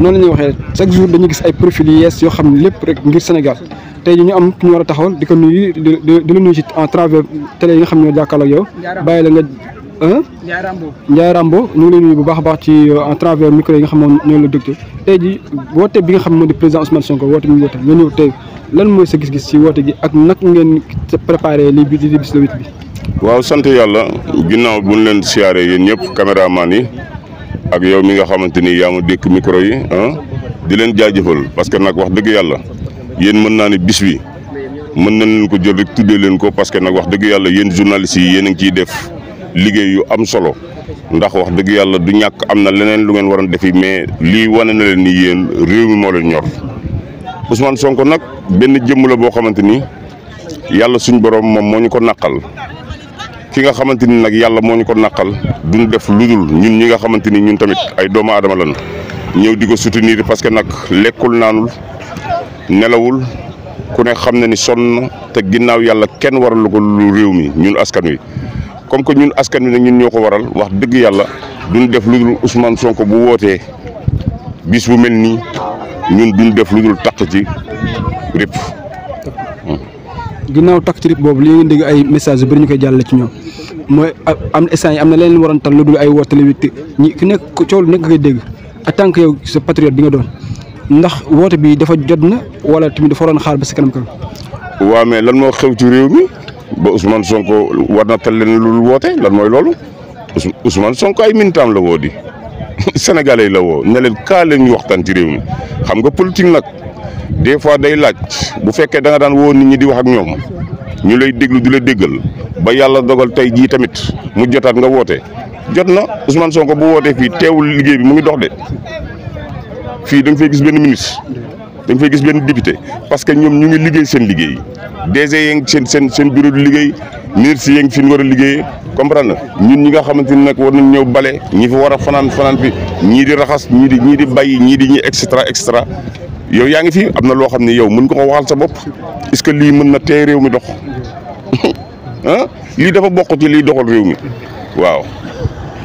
noonu la ñuy waxee chaque jour dañuy gis ay profils yu yees yoo xam ne lépp rek ngir Sénégal tey ñu am ku ñu war a taxawal di ko nuyu di la nuyu ci en travers télé yi nga xam ne ñoo jàkkaarloo ak yow bàyyi la nga Ndiaye Rambo ñu ngi lay nuyu bu baax a baax ci en travers micro yi nga xam ne ñoo la déglu tey ji woote bi nga xam ne moo di président Ousmane Sonko woote bi mu woote nga ñëw tey lan mooy sa gis-gis ci woote gi ak nag ngeen préparé lii bi di bis le 8 bi. waaw sant yàlla ginnaaw bu ñu leen siyaaree yéen ñëpp caméraman yi ak yow mi nga xamante ni yaa ma dékk micro yi di leen jaajëfal parce que nag wax dëgg yàlla yéen mën naa ne bis bi mën nañ leen ko jël rek tuddee leen ko parce que nag wax dëgg yàlla yéen journalistes yi yéen a ngi ciy def liggéey yu am solo ndax wax dëgg yàlla du ñàkk am na leneen lu ngeen waroon defi mais lii wane na leen ni yéen réew mi moo leen ñor Ousmane Sonko nag benn jëmm la boo xamante ni yàlla suñ borom moom moo ñu ko naqal ki nga xamante ni nag yàlla moo ñu ko naqal duñ def lu dul ñun ñi nga xamante ni ñun tamit ay doomu aadama lan ñëw di ko soutenir parce que nag lekkul naanul nelawul ku ne xam na ni sonn te ginnaaw yàlla kenn waralu ko lu réew mi ñun askan wi. comme que ñun askan wi nag ñun ñoo ko waral wax dëgg yàlla duñ def lu dul Ousmane Sonko bu wootee bis bu mel nii ñun duñ def lu dul takk ci rip. ginnaaw takk ci rip boobu li ngeen dégg ay message yu bëri ñu koy jàllale ci ñoom mooy am instant yi am na leneen waroon tal lu dul ay woote la witt ñi ku nekk coow lu nekk nga koy dégg en tant que yow sa patriote bi nga doon ndax woote bi dafa jot na wala tamit dafa waroon xaar ba si kanam. waaw mais lan moo xew ci réew mi ba Ousmane Sonko war na tal leen lu woote lan mooy loolu Ousmane Sonko ay mintaam la woo di sénégalais la woo ne leen kaa leen ñu waxtaan ci réew mi xam nga politique nag des fois day laaj bu fekkee da nga daan woo nit ñi di wax ak ñoom ñu lay déglu di la déggal ba yàlla dogal tey jii tamit mu jotaat nga woote jot na Ousmane Sonko bu wootee fii teewul liggéey bi mu ngi dox de fii da nga fay gis benn ministre da nga fay gis benn député parce que ñoom ñu ngi liggéey seen liggéey DG yeeg seen bureau de liggéey ministre yeeg fi ñu war a liggéeyee comprendre na ñun ñi nga xamante ni nag war nañ ñëw bale ñi fi war a fanaan fi ñii di raxas ñii di bay ñii di ñi et cetera yow yaa ngi fi am na loo xam ne yow mën nga ko waxal sa bopp est-ce que lii mën na tee réew mi dox lii dafa bokk ci liy doxal réew mi waaw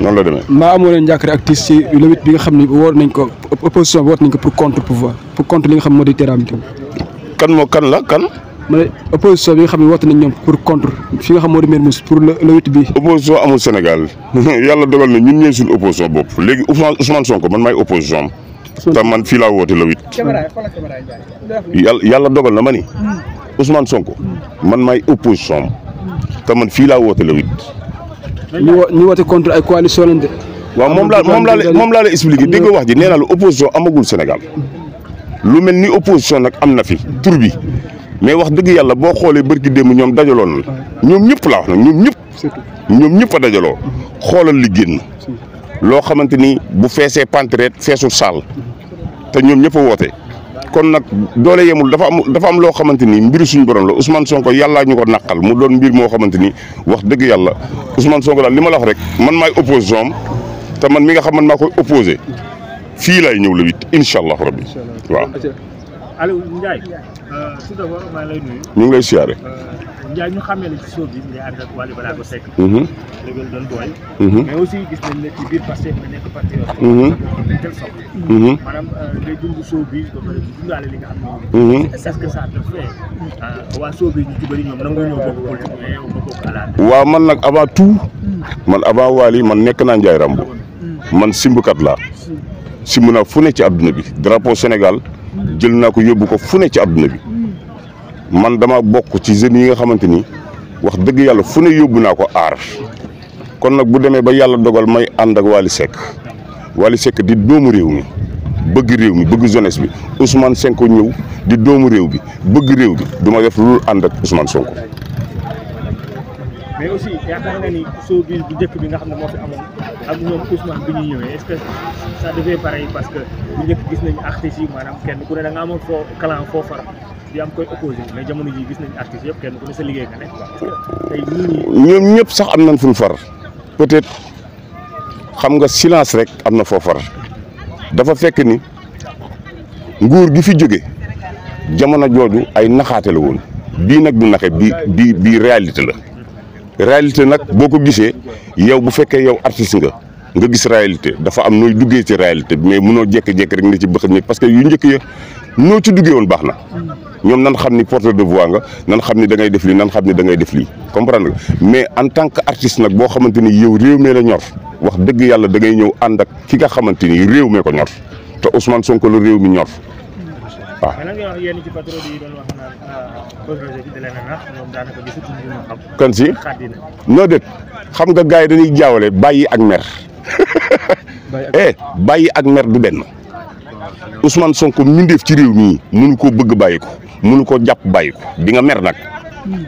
noonu la demee. maa amoo leen njàkkare ak tiis ci le 8 bi nga xam ne woor nañ ko opposition bi woot nañ ko pour contre pouvoir pour contre li nga xam moo di terrain bi. kan la. ma ne opposition bi nga xam ne woote nañ ñoom pour contre fi nga xam moo di Mermoz pour le 8 bi. opposition amul Sénégal yàlla dogal na ñun ñooy suñu opposition bopp léegi Ousmane Sonko man maay opposition am. te man fii laa woote le 8. yàlla dogal na ma ni Ousmane Sonko man maay opposition am te man fii laa woote le 8. ñu woote contre ay coalition lañ de. waaw moom laa la expliqué dégg nga wax ji nee naa la opposition amagul Sénégal lu mel ni opposition nag am na fi tur bi. mais wax dëgg yàlla boo xoolee bërki démb ñoom dajaloon na ñoom ñëpp laa wax nag ñoom ñëpp a dajaloo xoolal li génn loo xamante ni bu feesee pantret feesul saal te ñoom ñëpp a woote kon nag doole yemul dafa am loo xamante ni mbiru suñu borom la Ousmane Sonko yàllaa ñu ko naqal mu doon mbir moo xamante ni wax dëgg yàlla Ousmane Sonko daal li ma la wax rek man maay opposition am te man mi nga xam man maa koy opposé fii laay ñëw la 8 incha allah rabbi waaw. Aliou Ndiaye tout d'abord maa ngi lay nuyu. ñu ngi lay siyaare. Ndiaye ñu xamee ne ci show bi ngay ànd ak Wally Ballago Seck. léegi doon booy. mais aussi gis nañ ne ci biir Pastef nga nekk patriote. tel sorte. maanaam ngay dund show bi ba pare dundaale li nga xam ne. est-ce que ça te fait waa show bi ñu ci bëri ñoom nangu ñëw bokk politique mais yow nga bokk à la. waaw man nag avant tout man avant Wally man nekk naa Ndiaye Rambo man simbkat laa simb naa fu ne ci àdduna bi drapeau Sénégal. jël naa ko yóbbu ko fu ne ci àdduna bi man dama bokk ci jeunes yi nga xamante ni wax dëgg yàlla fu ne yóbbu naa ko aar kon nag bu demee ba yàlla dogal may ànd ak Wally Seck di doomu réew mi bëgg jeunesse bi Ousmane Sonko ñëw di doomu réew bi bëgg réew bi du ma def lu ànd ak Ousmane Sonko. mais aussi yaakaar nga ni show bi bu njëkk bi nga xam ne moo fi amoon ak ñoom Ousmane bi ñuy ñëwee est-ce que ça devait pareil parce que bu njëkk gis nañu artistes yi maanaam kenn ku ne da nga amoon foo clan foo far di am koy opposé mais jamono ji gis nañu artistes yëpp kenn ku ne sa liggéey nga nekk tey ñoom ñëpp sax am nañ fu ñu far peut-être xam nga silence rek am na foo far dafa fekk ni nguur gi fi jóge jamono jooju ay naxaate la woon bii nag du naxe bii réalité la. réalité nag boo ko gisee yow bu fekkee yow artiste nga nga gis réalité dafa am nooy duggee ci réalité mais mënoo jékki-jékki rek ne ci bëxëñ parce que yu njëkk ya noo ci duggee woon baax na ñoom nan xam ni porteur de voix nga nan xam ni da ngay def lii nan xam ni da ngay def lii comprendre nga mais en tant que artiste nag boo xamante ni yow réew mee la ñor wax dëgg yàlla da ngay ñëw ànd ak ki nga xamante ni réew mee ko ñor te Ousmane Sonko la réew mi ñor waaw. mais lan ngay wax yéen ci patriote yi doon wax naan projet bi da leen a nax ñoom daanaka gisatuñu li ñu xam. kan si xaddina noo dét xam nga gars yi dañuy jaawale bàyyi ak mer bàyyi ak mer du benn Ousmane Sonko mindeef ci réew mii mënu koo bëgg bàyyi ko mënu koo jàpp bàyyi ko di nga mer nag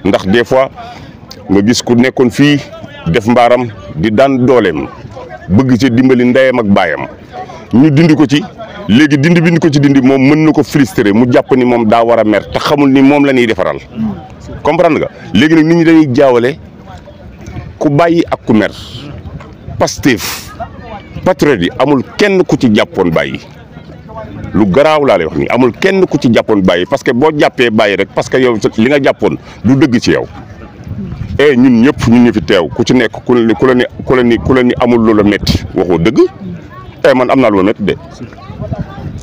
ndax des fois nga gis ku nekkoon fii def mbaaram di daan dooleem bëgg ci dimbali ndeyam ak baayam ñu dindi ko ci léegi dindi bi ñu ko ci dindi moom mën na ko frustré mu jàpp ni moom daa war a mer te xamul ni moom la ñuy defaral comprendre nga léegi nag nit ñi dañuy jaawale ku bàyyi ak ku mer Pastef patriote yi amul kenn ku ci jàppoon bàyyi lu garaaw laa lay wax nii amul kenn ku ci jàppoon bàyyi parce que boo jàppee bàyyi rek parce que yow li nga jàppoon du dëgg ci yow ñun ñëpp ñun ñu fi teew ku ci nekk ku la ni amul lu la métti waxoo dëgg man am naa lu ma métti de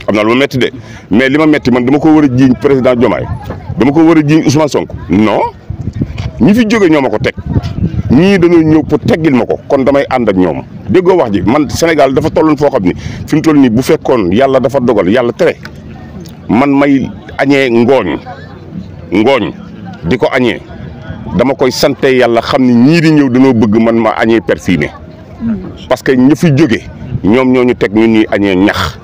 am naa lu ma métti de mais li ma métti man dama ko war a jiiñ président Diomaye dama ko war a jiiñ Ousmane Sonko non ñi fi jóge ñoo ma ko teg ñii dañoo ñëw pour teggil ma ko kon damay ànd ak ñoom déggoo wax ji man Sénégal dafa tolloon foo xam ni fi mu toll nii bu fekkoon yàlla dafa dogal yàlla tere man may añee ngooñ di ko añee dama koy sante yàlla xam ni ñii di ñëw dañoo bëgg man ma añee perfumé parce que ñi fi jóge ñoom ñoo ñu teg ñun ñuy añee ñax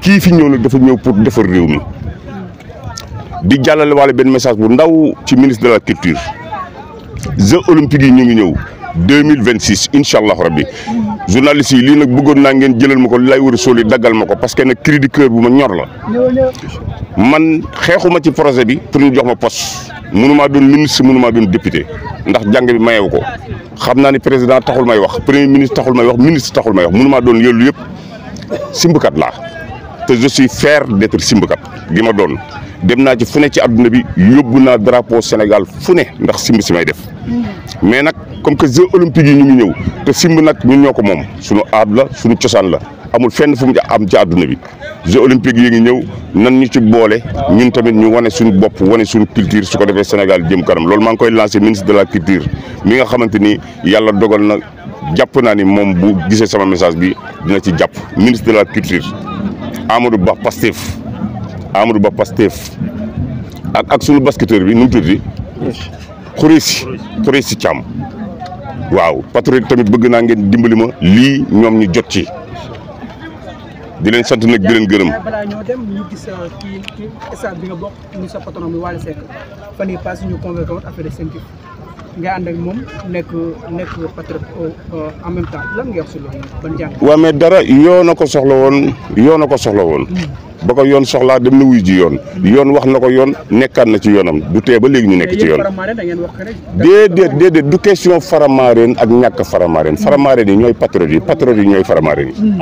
kii fi ñëw nag dafa ñëw pour defar réew mi di jàllale wàlle benn message bu ndaw ci ministre de la culture Jeux olympiques yi ñu ngi ñëw 2026 incha allah rabbi journaliste yi lii nag bëggoon naa ngeen jëlal ma ko lay war a sóoli daggal ma ko parce que nag cri du cœur bu ma ñor la man xeexuma ci projet bi pour ñu jox ma poste mënumaa doon ministre mënumaa doon député ndax jàng bi mayewu ko xam naa ni président taxul may wax premier ministre taxul may wax ministre taxul may wax mënumaa doon yooyu yëpp simbakat laa te je suis fier d'être simbakat gi ma doon dem naa ci fu ne ci àdduna bi yóbbu naa drapeau Sénégal fu ne ndax simb si may def mais nag comme que Jeux olympiques yi ñu ngi ñëw te simb nag ñun ñoo ko moom suñu aad la suñu cosaan la amul fenn fu mu am ci àdduna bi Jeux olympiques yi ngi ñëw nan ñu ci boole ñun tamit ñu wane suñu bopp wane suñu culture su ko defee Sénégal jëm kanam loolu maa ngi koy lancé ministre de la culture mi nga xamante ni yàlla dogal na jàpp naa ni moom bu gisee sama message bi dina ci jàpp ministre de la culture Amadou Ba Pastef ak suñu basketteur bi nu mu tudd Khoureychi Thiam waaw patriote tamit bëgg naa ngeen dimbali ma lii ñoom ñu jot ci di leen sant nag di leen gërëm. balaa ñoo dem ñu gis kii stade bi nga bokk ñu sa patron bi Wally Seck fan yii passé ñu convoqué woon affaire de Sentif nga ànd ak moom nekk patriote en même temps lan nga wax si loolu ban jàng. waaw mais dara yoon a ko soxla woon. ba ko yoon soxlaa dem na wuy ji yoon wax na ko yoon nekkaat na ci yoonam du tee ba léegi ñu nekk ci yoon déedéet du question Faramareen ak ñàkk Faramareen yi ñooy patriote yi ñooy Faramareen yi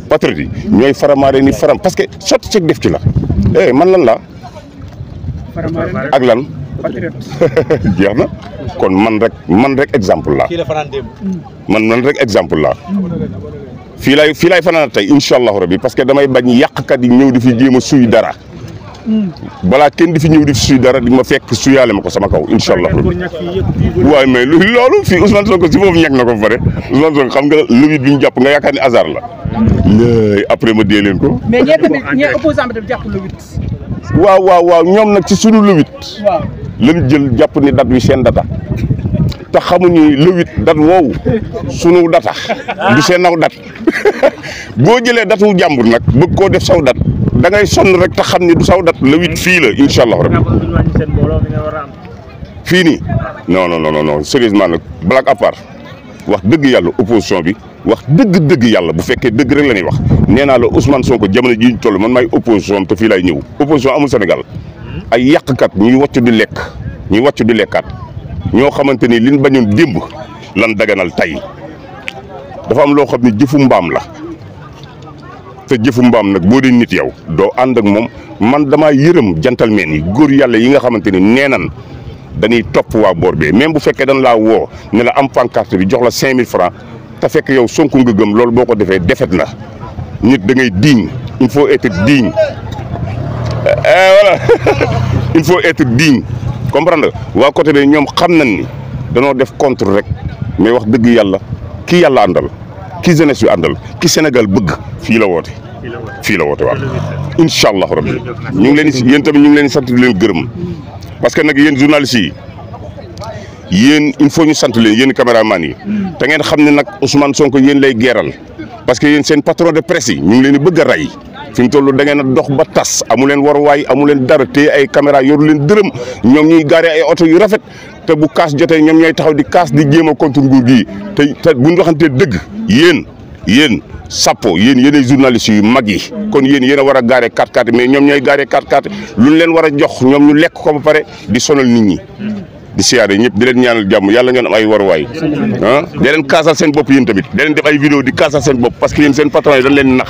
patriote yi ñooy Faramareen yi parce que sotti ceg def ci la man lan la ak lan jeex na kon man rek exemple la man rek exemple la fii laay fanaan tey incha allahu rabi parce que damay bañ yàqkat yi ñëw di fi jéem a suy dara balaa kenn di fi ñëw di fi suy dara di ma fekk suyaale ma ko sama kaw incha allah rabi waaye mais loolu fii Ousmane Sonko si foofu ñàkk na ko ba pare Ousmane Sonko xam nga le 8 bi ñu jàpp nga yaakaar ni hasard la léegi après ma dee leen ko. mais ñee tamit ñee opposant bi tamit jàpp le 8. waaw ñoom nag ci sunu le 8. waaw lañ jël jàpp ni date wi seen data. te xamuñu le 8 date woowu sunu data du seen naw date boo jëlee datu jàmbur nag bëgg koo def saw date da ngay sonn rek te xam ni du saw date le 8 fii la incha allah rabbi fii nii non sérieusement nag blague à part wax dëgg yàlla opposition bi wax dëgg yàlla bu fekkee dëgg rek la ñuy wax nee naa la Ousmane Sonko jamono ji ñu toll man maay opposition te fii laay ñëw opposition amul Sénégal ay yàqkat ñuy wàcc di lekkaat ñoo xamante ni liñ bañoon démb lan daganal tey dafa am loo xam ne jëfu mbaam la te jëfu mbaam nag boo dee nit yow doo ànd ak moom man damaa yërëm gentleman yi góor yàlla yi nga xamante ni neenan dañuy topp waa boor bee même bu fekkee dañ laa woo ne la am pancarte bi jox la 5000 francs te fekk yow Sonko nga gëm loolu boo ko defee defet la nit da ngay digne il faut être digne voilà il faut être digne comprendre nga waa côté bi ñoom xam nañ ni danoo def contre rek mais wax dëgg yàlla ki yàlla àndal ki jeunesse bi àndal ki Sénégal bëgg fii la woote waaw incha allah rabbi ñu ngi leen di yéen tamit ñu ngi leen di sant di leen gërëm parce que nag yéen journalistes yi yéen il faut ñu sant leen yéen caméraman yi te ngeen xam ne nag Ousmane Sonko yéen lay geeral parce que yéen seen patron de presse yi ñu ngi leen di bëgg a rey fi mu toll da ngeen a dox ba tas amu leen waruwaay amu leen dara téye ay caméra yoru leen dërëm ñoom ñuy gaare ay oto yu rafet te bu kaas jotee ñoom ñooy taxaw di kaas di jéem a contre nguur gi te buñ waxantee dëgg yéen Sappo yéen ay journalistes yu mag yi kon yéen a war a gaare 4x4 mais ñoom ñooy gaare 4x4 luñ leen war a jox ñoom ñu lekk ko ba pare di sonal nit ñi di siyaare ñëpp di leen ñaanal jàmm yàlla ngeen am ay waruwaay ah di leen kaasal seen bopp yéen tamit di leen def ay vidéo di kaasal seen bopp parce que yéen seen patron yi dañ leen nax